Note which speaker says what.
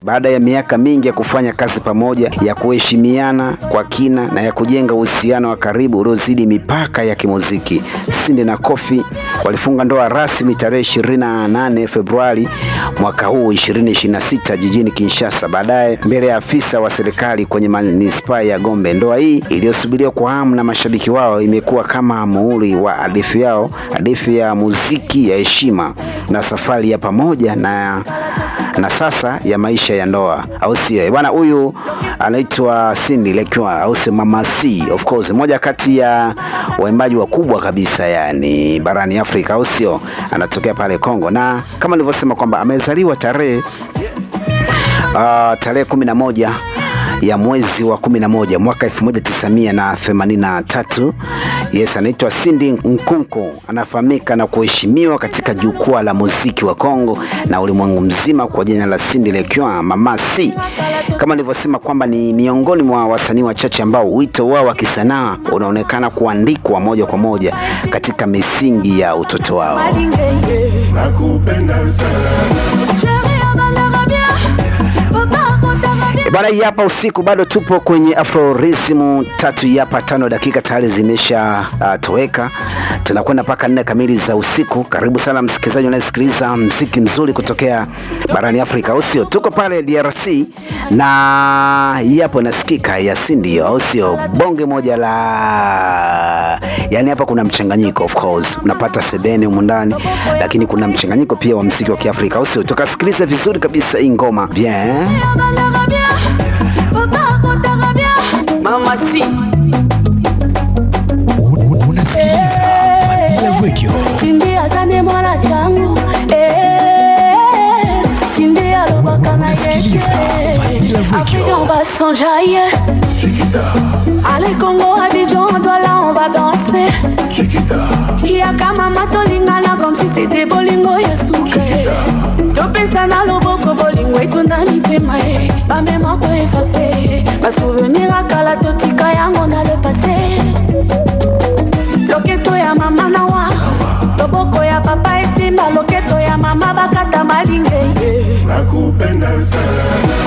Speaker 1: Baada ya miaka mingi ya kufanya kazi pamoja, ya kuheshimiana kwa kina na ya kujenga uhusiano wa karibu uliozidi mipaka ya kimuziki, Cindy na Koffi walifunga ndoa rasmi tarehe 28 Februari mwaka huu 2026 jijini Kinshasa, baadaye mbele ya afisa wa serikali kwenye manispaa ya Gombe. Ndoa hii iliyosubiriwa kwa hamu na mashabiki wao imekuwa kama muhuri wa hadithi yao, hadithi ya muziki ya heshima na safari ya pamoja na sasa ya maisha ya ndoa, au sio bwana? Huyu anaitwa Cindy Lekiwa, au sio, Mama C, of course, moja kati ya waimbaji wakubwa kabisa yani barani Afrika, au sio? Anatokea pale Kongo, na kama nilivyosema kwamba amezaliwa tarehe 11 ya mwezi wa 11 mwaka 1983. Yes, anaitwa Cindy Nkunku, anafahamika na kuheshimiwa katika jukwaa la muziki wa Kongo na ulimwengu mzima kwa jina la Cindy Lekiwa, Mama C. Kama nilivyosema kwamba ni miongoni mwa wasanii wachache ambao wito wao wa kisanaa unaonekana kuandikwa moja kwa moja katika misingi ya utoto wao.
Speaker 2: Nakupenda sana.
Speaker 1: Bana, hii hapa usiku bado tupo kwenye Afrorism tatu hapa 5 dakika tayari zimesha toweka. Tunakwenda mpaka 4 kamili za usiku. Karibu sana msikilizaji unayesikiliza mziki mzuri kutokea barani Afrika, au sio? Tuko pale DRC na hii hapo inasikika ya Cindy, au sio? Bonge moja la yani, hapa kuna mchanganyiko, of course unapata sebene humu ndani, lakini kuna mchanganyiko pia wa mziki wa Kiafrika, au sio? Tukasikiliza vizuri kabisa hii ngoma bien.
Speaker 3: Mama C.
Speaker 4: Unasikiliza Fadhila Radio.
Speaker 3: Cindy azane mwana changu Cindy alobaka na ye
Speaker 4: Unasikiliza Fadhila
Speaker 3: Afrique
Speaker 4: Radio.
Speaker 3: On va s'enjailler. Allez Congo, Abidjan, Douala, on va danser. Yaka mama tolingana comme si c'était bolingo yesuke. Topesa na loboko bolingo etunda mitema e. Bamema to effacer. Basouvenir akala totika yango na le passé. Loketo ya mama nawa loboko ya papa esimba loketo ya mama bakata malinge.
Speaker 2: Nakupenda sana.